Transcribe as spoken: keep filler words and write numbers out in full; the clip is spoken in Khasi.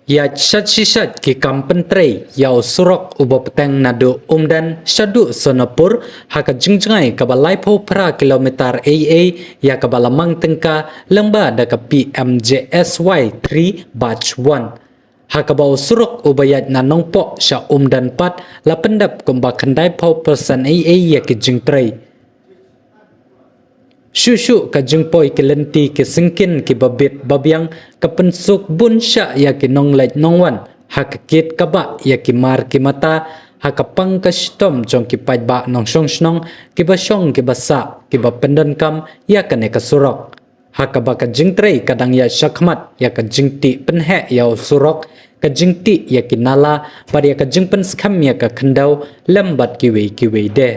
Ïaid shat shi shat ki kam pyntrei ïa u surok uba bteng naduh Umden shaduh Sonapur ha ka jingjngai kaba laiphew phra kilometer ei ei ïa kaba la mang tyngka lyngba da ka P M J S Y three Batch one. Ha kaba u surok uba ïaid na Nongpoh sha Umden pat la pyndep kumba khyndaiphew percent ei ei ïa ki jingtrei. Shuh shuh ka jingpoi ki lynti ki syngkien kiba bit ba biang ka pynsuk bun shah ïa ki nongleit nongwan ha ka kit ka bah ïa ki mar ki mata ha ka pang ka shitom jong ki paidbah nongshong shnong kiba shong kiba sah kiba pyndonkam ïa kane ka surok. Ha kaba ka jingtrei ka dang ïaid shakhmat ïa ka jingtih pynheh ïa u surok, ka jingtih ïa ki nala bad ïa ka jingpynskhem ïa ka khyndew lem bad kiwei kiwei de.